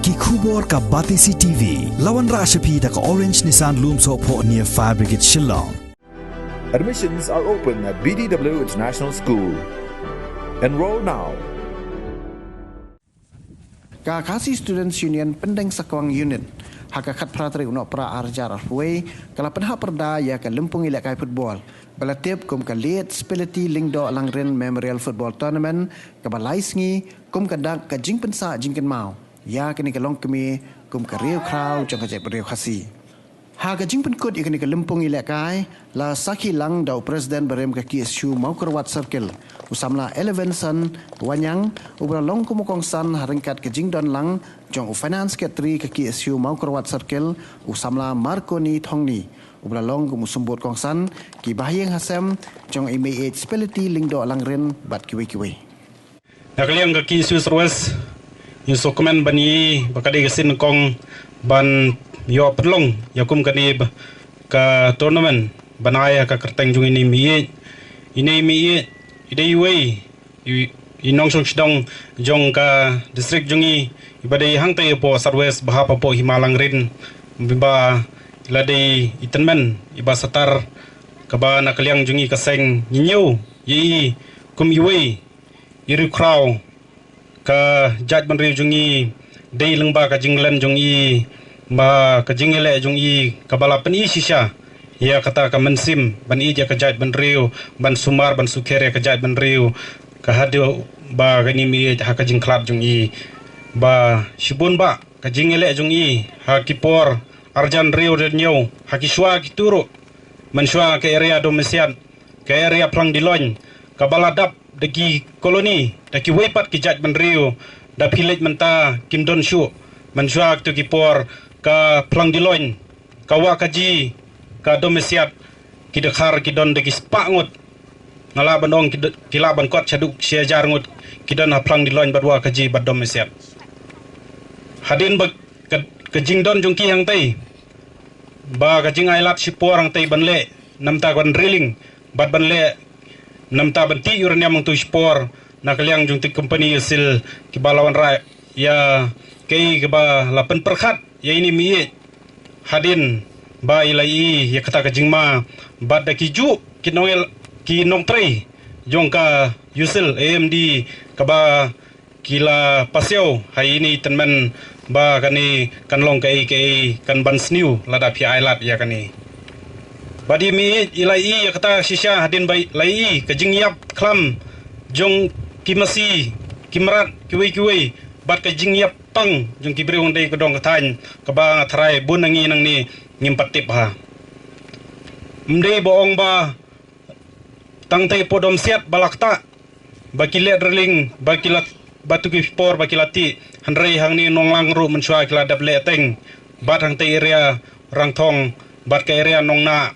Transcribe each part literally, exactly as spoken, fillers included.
Ki khubor ka Batesi T V. La wanrah sha phi da ka Orange Nissan Lumsohphoh near Fire Brigade Shillong. Admissions are open at B D W International School. Enroll now. Ka Khasi Students Union Pyndensakwang Unit ha ka khatphra tarik u Nohprah arhajar arphew wei ka la pynhap pyrda ïa ka lympung ïalehkai football ba la tip kum ka Late Spility Lyngdoh Langrin Memorial Football Tournament kaba lai sngi kum ka dak ka jingpynsah jingkynmaw ïa kane ka longkmie kum ka riew khraw jong ka jaitbynriew Khasi. Ha ka jingpynkut ïa kane ka lympung ïalehkai la sakhi lang da u President barim ka K S U Mawkyrwat Circle, u samla Elevenson Wanyang, uba la long kum u kongsan ha ryngkat ka jingdon lang jong u Finance Secretary ka K S U Mawkyrwat Circle, u samla Marconi Thongni, uba la long kum u symbud kongsan, ki bahaïing hasem jong i Meiieit Spility Lyngdoh Langrin bad kiwei kiwei. Na ka liang ka K S U South West, ngi sngewkmen ban ïohi ba ka dei ka sien nyngkong ban ïoh pynlong ïa kum kane ba ka tournament ban ai ha ka kyrteng jong ine i Meiieit. Ine i Meiieit i dei iwei i, i nongshong shnong jong ka district jong ngi iba dei hangtei hapoh South West ba hap hapoh Hima Langrin, ba i la dei i tymmen iba satar kaba na ka liang jong ngi ka seng ngi ñiew ïa i kum iwei i riew khraw. Ka jaitbynriew jong ngi dei lyngba ka jinglen jong i, ba ka jingïaleh jong i kaba la pyni shisha ïa kata ka mynsiem ban ïeit ïa ka jaitbynriew, ban sumar ban sukher ïa ka jaitbynriew. Ka haduh ba kane i Meiieit ha ka jingkhlad jong i, ba shibun bah ka jingïaleh jong i ha ki por arhajar hynriew arhajar hynñiew, ha ki shuwa kito ruh, mynshuwa ka area Dom Mysiat, ka area Phlang Diloin, kaba la dap da ki colony, da kiwei pat ki jaitbynriew, da phi leit mynta kim don shuh. Mynshuwa kito ki por ka Phlang Diloin, ka Wahkaji, ka Dom Mysiat, ki dkhar ki don da ki spah ngut. Nga lah ban ong ki do-, ki lah ban kot shaduh shi hajar ngut ki don ha Phlang Diloin bad Wahkaji bad Dom Mysiat. Hadien ba ka, ka jingdon jong ki hangtei, ba ka jingailad shipor hangtei ban leh namta ban drilling bad ban leh namta ban tih uranium hangtu shipor na ka liang jong kito ki company sil kiba la wanrah ïa kaei kaba la pynpyrkhat ïa ine i Meiieit. Hadien ba i la ïohi ïa kata ka jingma bad da ki juh ki nong-, ki nongtrei jong ka U S I L A M D kaba ki la pasiaw ha ine i tymmen ba kane kan long kaei kaei, kan ban sniew lada phi ailad ïa kane. Bad i Meiieit i la ïohi ïa kata shisha hadien ba i la ïohi ka jingïap khlam jong ki masi, ki mrad, kiwei kiwei, bad ka jingïap pang jong ki briew hangtei ka dong ka thaiñ kaba nga tharai bun na ngi nangne ngim pat tip bha. Ym dei ba ong ba tang tei hapoh Dom Mysiat ba la ktah ba ki leh drilling, ba ki la, ba tu ki por ba ki la tih, hynrei hangne Nonglang ruh mynshuwa ki la dep leh teng, bad hangtei area Rangthong, bad ka area Nongnah,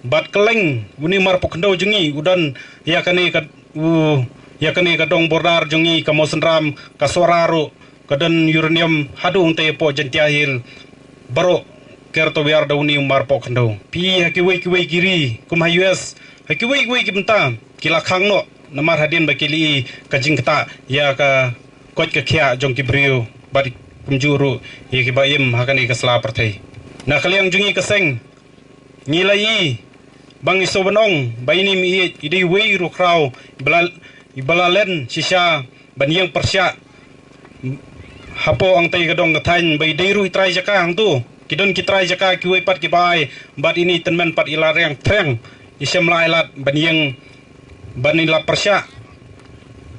bad kylleng une u Marpoh Khyndew jong ngi u don ïa kane ka, u, ïa kane ka dong border jong ngi ka Mawsynram, ka Sohra ruh ka don uranium haduh hangtei hapoh Jaintia Hills. Baroh ker tawiar da une u Marpoh Khyndew. Phi ha kiwei kiwei ki ri kum ha U S, ha kiwei kiwei ki bynta ki la khang noh namar hadien ba ki la ïohi ka jingktah ïa ka koit ka khiah jong ki briew bad kumjuh ruh ïa kiba im ha kane ka sla pyrthei. Na ka liang jong ngi ka seng ngi la ïohi ba ngi sngewbha ban ong ba ine i Meiieit i dei iwei i riew khraw iba la, iba la len shisha ban ïeng pyrshah hapoh hangtei ka dong ka thaiñ ba i dei ruh i trai jaka hangtu. Ki don ki trai jaka kiwei pat kiba ai, bad ine i tymmen pat i la reng threng, i shem la ailad ban ïeng, ban i la pyrshah.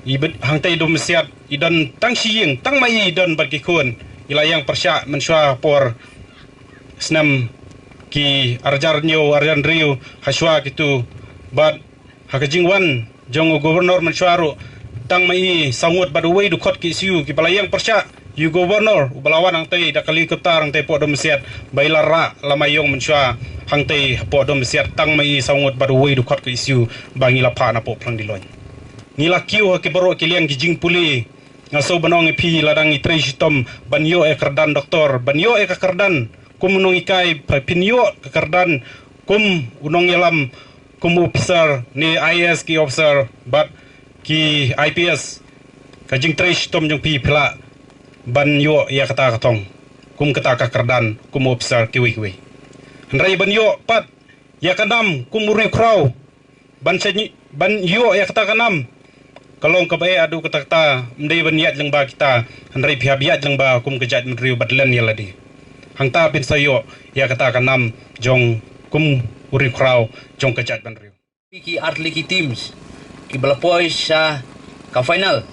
I bit hangtei Dom Mysiat i don tang shi ïing, tang ma i i don bad ki khun. I la ïeng pyrshah mynshuwa por snem ki arhajar hynñiew, arhajar hynriew, ha shuwa kitu. Bad ha ka jingwan jong u Governor mynshuwa ruh, tang ma i saw ngut bad uwei dkhot ka issue kiba la ïeng pyrshah ïa u Governor uba la wan hangtei da ka helicopter hangtei hapoh Dom Mysiat, ba i la rah lama ïong mynshuwa hangtei hapoh Dom Mysiat, tang ma i saw ngut bad uwei dkhot ka issue ba ngi la phah na poh Phlang Diloin. Ngi la kiew ha ki baroh ki liang ki jingpule. Nga sngewbha ban ong ïa phi, lada ngi trei shitom ban ïoh ïa ka kyrdan doktor, ban ïoh ïa ka kyrdan kum u nonghikai, phin ïoh ka kyrdan kum u nongïalam, kum u officer ne I A S ki officer bad ki I P S. Ka jingtrei shitom jong phi phi lah ban ïoh ïa kata ka thong kum kata ka kyrdan kum u ophisar kiwei kiwei. Hynrei ban ïoh pat ïa ka nam kum u riewkhraw ban sha nyi-, ban ïoh ïa kata ka nam ka long kaba eh haduh katta katta. Ym dei ban ïaid lyngba kita, hynrei phi hap ïaid lyngba kum ka jaitbynriew bad len ïa lade. Hangta phin sa ïoh ïa kata ka nam jong kum u riewkhraw jong ka jaitbynriew. Ki artylli ki teams kiba la poi sha ka final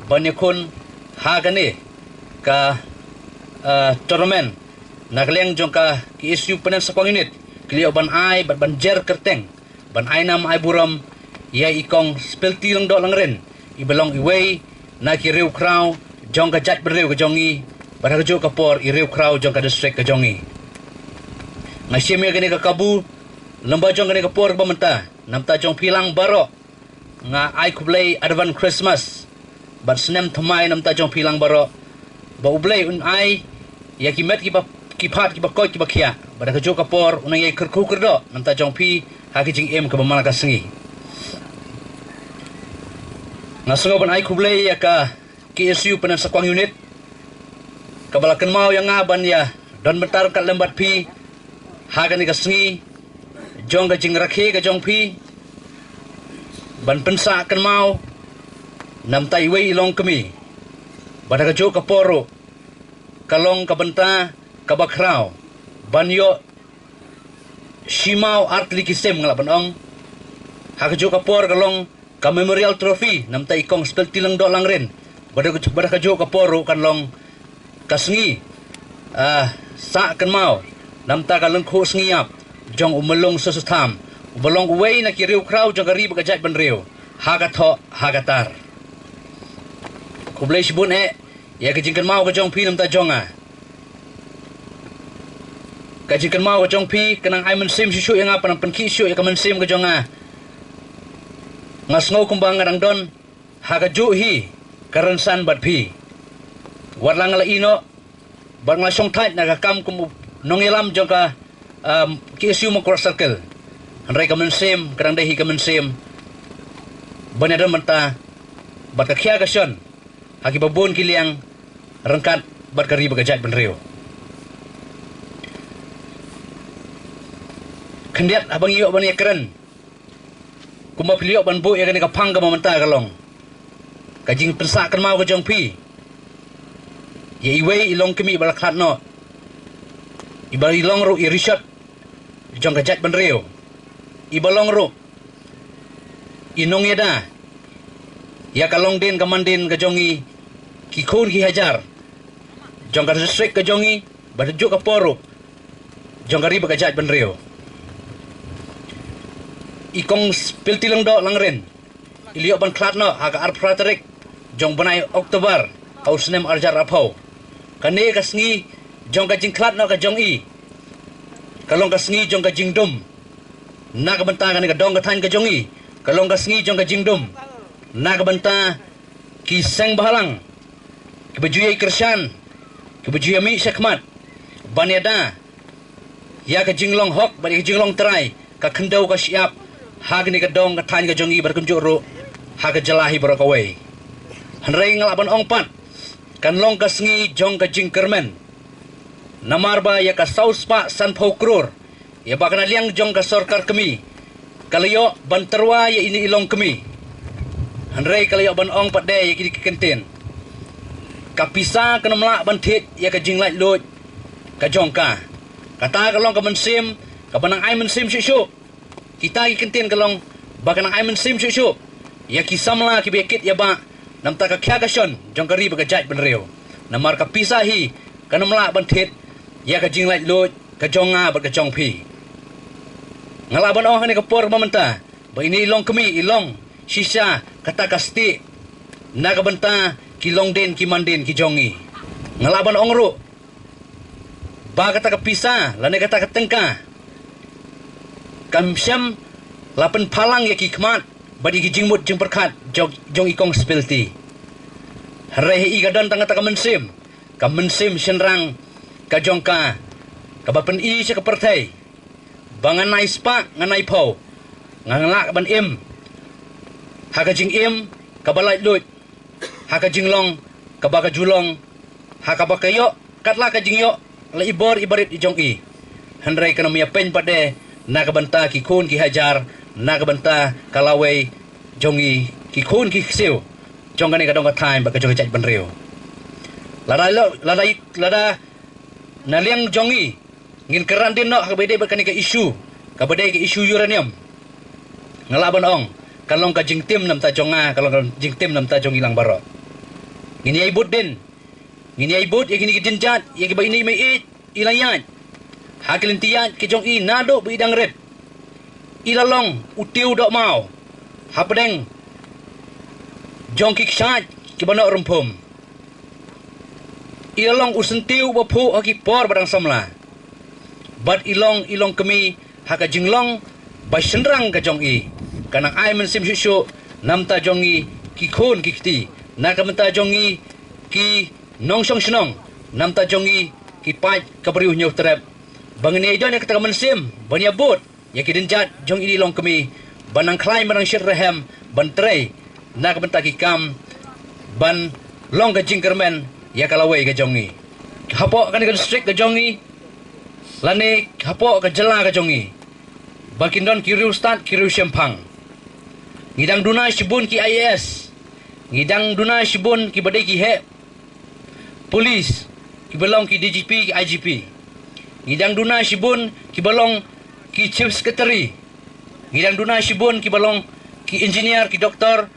ban ïakhun ha kane ka, eh, tournament na ka liang jong ka K S U Pyndensakwang Unit ki la ïoh ban ai bad ban jer kyrteng ban ai nam ai burom ïa i Kong Spelti Lyngdoh Langrin, iba long iwei na ki riewkhraw jong ka jaitbynriew ka jong ngi bad ha kajuh ka por i riewkhraw jong ka district ka jong ngi. Nga shim ïa kane ka kabu lyngba jong kane ka por ba mynta. Na bynta jong phi lang baroh nga ai khublei advance Christmas bad snem thymmai na bynta jong phi lang baroh, ba U Blei un ai ïa ki met kiba, ki phad kiba koit kiba khiah bad ha kajuh ka por un nang ïai kyrkhu kyrdoh na bynta jong phi ha ki jingim kaba man la ka sngi. Nga sngew ban ai khublei ïa ka K S U Pyndensakwang Unit kaba la kynmaw ïa nga ban ïa don bynta ryngkat lem bad phi ha kane ka sngi jong ka jingrakhe ka jong phi ban pynsah kynmaw na bynta iwei i longkmie bad ha kajuh ka por ruh ka long ka bynta kaba khraw ban ïoh shimaw artylli ki sim, nga lah ban ong. Ha kajuh ka por ka long ka Memorial Trophy na bynta i Kong Spelti Lyngdoh Langrin. Bad ha, bad ha kajuh ka por ruh kan long ka sngi, ah, sah kynmaw na bynta ka lyngkhuh sngi ïap jong u Myllung Soso Tham, uba long uwei na ki riewkhraw jong ka ri bad ka jaitbynriew ha ka thoh ha ka tar. Khublei shibun eh ïa ka jingkynmaw ka jong phi na bynta jong nga. Ka jingkynmaw ka jong phi ka nang ai mynsiem shuh shuh ïa nga, ka nang pynkhih shuh ïa ka mynsiem ka jong nga. Nga sngew kumba nga dang don ha kajuh hi ka rynsan bad phi. Wat la nga la ïehnoh bad nga la shongthait na ka kam kum u nongïalam jong ka, um, K S U Mawkyrwat Circle, hynrei ka mynsiem ka dang dei hi ka mynsiem ban ïadon bynta bad ka khia ka shon ha kiba bun ki liang ryngkat bad ka ri bad ka jaitbynriew. Khyndiat haba ngi ïoh ban ïakren kumba phi la ïoh ban buh ïa kane ka phang kaba mynta ka long ka jingpynsah kynmaw ka jong phi ïa iwei i longkmie iba la khlad noh, iba i long ruh i rishot jong ka jaitbynriew, iba long ruh i nongïada ïa ka longdien ka mandien ka jong ngi, ki khun ki hajar jong ka district ka jong ngi bad ha kajuh ka por ruh jong ka ri bad ka jaitbynriew. I Kong Spelti Lyngdoh Langrin i la ïoh ban khlad noh ha ka arphew phra tarik jong u bnai October ha u snem arhajar arphew. Kane ka sngi jong ka jingkhlad noh ka jong i ka long ka sngi jong ka jingdum na ka bynta kane ka dong ka thaiñ ka jong i, ka long ka sngi jong ka jingdum na ka bynta ki seng bhalang kiba ju ïai kyrshan, kiba ju ïamih shakhmat ban ïada ïa ka jinglong hok bad ïa ka jinglong trai, ka khyndew ka shyiap ha kane ka dong ka thaiñ ka jong i bad kumjuh ruh ha ka jylla hi baroh kawei. Hynrei nga lah ban ong pat kan long ka sngi jong ka jingkyrmen, namar ba ïa ka saw spah sanphew klur ïa ba ka na liang jong ka sorkar kmie ka la ïoh ban tyrwa ïa ine i longkmie. Hynrei ka la ïoh ban ong pat de ïa kine ki kyntien, ka pisa kan ym lah ban thied ïa ka jinglaitluid ka jong ka. Kata ka long ka mynsiem kaba nang ai mynsiem shuh shuh. Kita ki kyntien ka long ba ka nang ai mynsiem shuh shuh ïa ki samla kiba ïakit ïa ba namar ka khia ka shon jong ka ri bad ka jaitbynriew. Namar ka pisa hi kan ym lah ban thied ïa ka jinglaitluid ka jong nga bad ka jong phi. Nga lah ban ong ha kane ka por ba mynta ba ine i longkmie i long shisha kata ka stieh na ka bynta ki longdien ki mandien ki jong ngi. Nga lah ban ong ruh ba kata ka pisa lane kata ka tyngka kam shym la pynphalang ïa ki khmat bad ïa ki jingmut jingpyrkhat jong, jong i Kong Spelti. Hynrei ha i ka don tang kata ka mynsiem, ka mynsiem shynrang ka jong ka, kaba pyni sha ka pyrthei ba ngan ai spah ngan ai phew, ngan lah ban im ha ka jingim kaba laitluid, ha ka jinglong kaba ka ju long ha kaba ka ïoh katba ka jingïoh la i bor i barit i jong i. Hynrei kan ym ïa pynbeit de na ka bynta ki khun ki hajar, na ka bynta ka lawei jong i, ki khun ki ksiew jong kane ka dong ka thaiñ bad ka jong ka jaitbynriew. Lada lo, lada, lada na liang jong i ngin kren dien noh ha kaba ïadei bad kane ka issue, kaba dei ka issue uranium. Nga lah ban ong kan long ka jingtim namar jong nga, kan long ka jingtim namar jong i lang baroh. Ngin ïai bud dien, ngin ïai bud ïa kine ki jingjia, ïa kiba ine i mei ïeit i la ïaid ha ki lynti ïaid ki jong i naduh ba i dang rit. I la long u tiew dohmaw hapdeng jong ki kshaid kiba noh rymphum. I la long u syntiew uba phuh ha ki por ba dang samla. Bad i long, i long kmie ha ka jinglong ba shynrang ka jong i. Kan nang ai mynsiem shuh shuh namar jong i ki khun ki kti, na ka bynta jong i ki nongshong shnong, namar jong i ki paid ka briew Hynñiewtrep. Ba ngin ïa don ïa kata ka mynsiem ban ïa bud ïa ki jingjia jong i, i long kmie, ban nang khlaiñ, ban nang shit rhem, ban trei na ka bynta ki kam, ban long ka jingkyrmen ïa ka lawei ka jong i. Hapoh kane ka district ka jong i lane hapoh ka jylla ka jong i, ba kin don ki riewstad ki riewshemphang. Ngi dang duna shibun ki I A S, ngi dang duna shibun kiba dei ki heh police, kiba long ki D G P, ki I G P. Ngi dang duna shibun kiba long ki chief secretary. Ngi dang duna shibun kiba long ki engineer, ki doktor,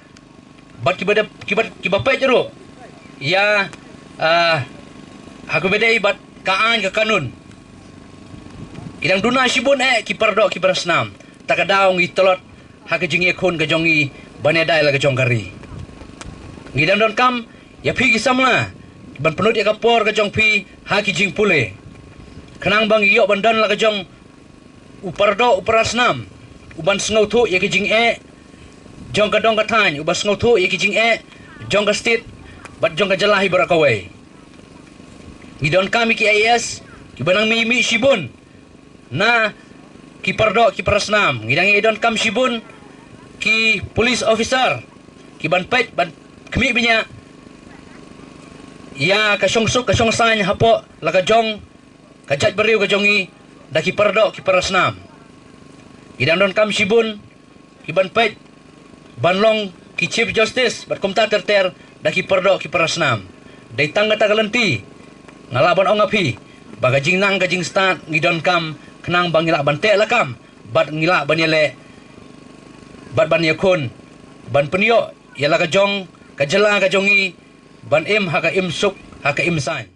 bad kiba dep, kiba, kiba peit ruh ïa, ah, ha kaba dei bad ka aiñ ka kanun. Ngi dang duna shibun eh ki paradoh ki parasnam. Ta ka daw ngi tlot ha ka jingïakhun ka jong i ban ïadei la ka jong ka ri. Ngi dang donkam ïa phi ki samla ban pynlut ïa ka por ka jong phi ha ki jingpule, khnang ba ngi ïoh ban don la ka jong u paradoh u parasnam uban sngewthuh ïa ki jingeh jong ka dong ka thaiñ, uban sngewthuh ïa ki jingeh jong ka state bad jong ka jylla hi baroh kawei. Ngi donkam ïa ki I A S kiba nang mih mih shibun na ki paradoh ki parasnam. Ngi dang ïa donkam shibun ki police officer kiban peit, ban khmih bniah ïa ka shongsuk ka shongsaiñ hapoh la ka jong ka jaitbynriew ka jong i da ki paradoh ki parasnam. Ngi dang donkam shibun kiban peit ban long ki chief justice bad kumta ter ter da ki paradoh ki parasnam. Dei tang kata ka lynti nga lah ban ong ïa phi ba ka jingnang ka jingstad ngi donkam, khnang ba ngi lah ban teh lakam bad ngi lah ban ïaleh bad ban ïakhun, ban pynïoh ïa la ka jong ka jylla ka jong i ban im ha ka im suk, ha ka im saiñ.